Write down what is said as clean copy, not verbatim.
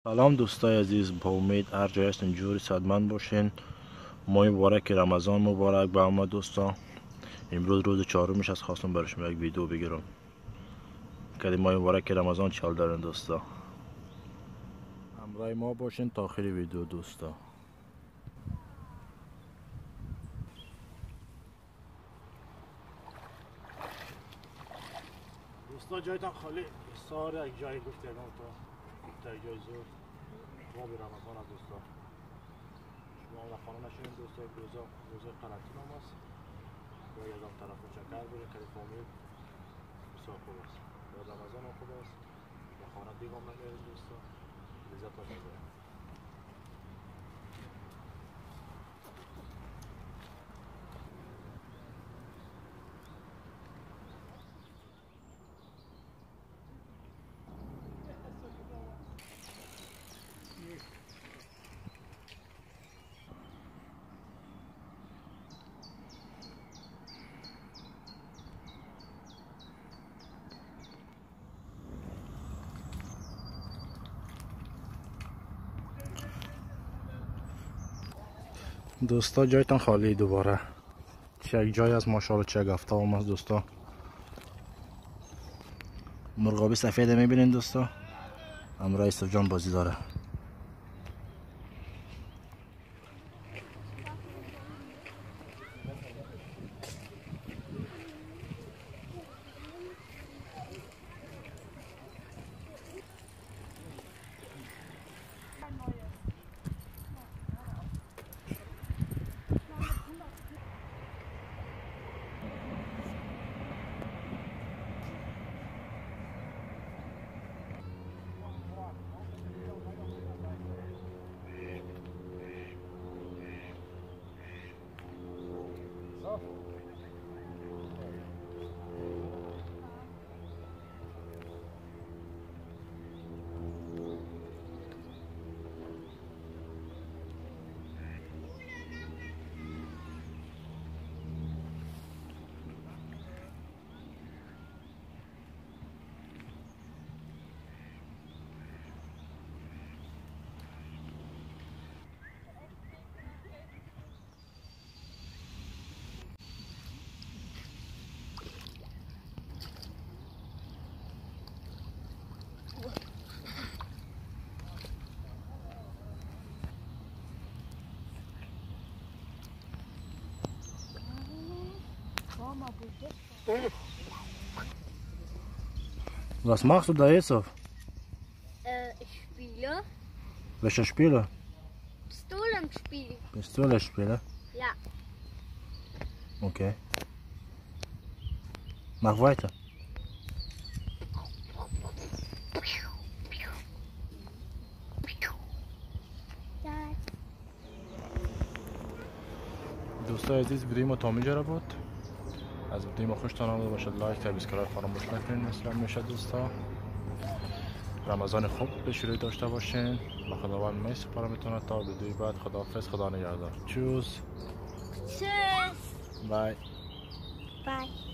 سلام دوستای عزیز، با امید هر جای هستین جوری صدمند باشین. ماه مبارک رمضان مبارک به همه دوستا. امروز روز چهارمش از خواستم برای شما یک ویدیو بگیرم که ماه مبارک رمضان چال دارن دوستا. همراه ما باشین تا آخر ویدیو دوستا. دوستا جایتان خالی، ساره یک جای گفت یگان تا یک جای زور ما به رمضان از دوستا. شما هم خانه نشونیم دوستا، یک روزه قرنطینه هم است. با یگان طرف چکر بریم که فامیل بسیار خوب است. رمضان هم خوب است. به خانه دیگه هم نمیریم دوستا. لذت هم میبریم. دوستا جایتان خالی دوباره. چه یک جای از ماشاءالله، چه یک هفته هم است دوستا. مرغابی سفید میبینین دوستا، همراه یوسف جان بازی داره. Was machst du da jetzt auf? Ich spiele. Welche Spiele? Pistolenspiel. Pistolenspiele? Ja. Okay. Mach weiter. دوستای عزیز، ویدیو ما تا اینجا بود. از ویدیو ما خوشتان آمده باشد like، subscribe فراموش نکنید. مثل همیشه دوستا رمضان خوب به شروع داشته باشین. با خداوند می سپارمتون تا ویدیوی بعد. خداحافظ، خدا نگهدار. Tschüss. Tschüss. Bye. Bye.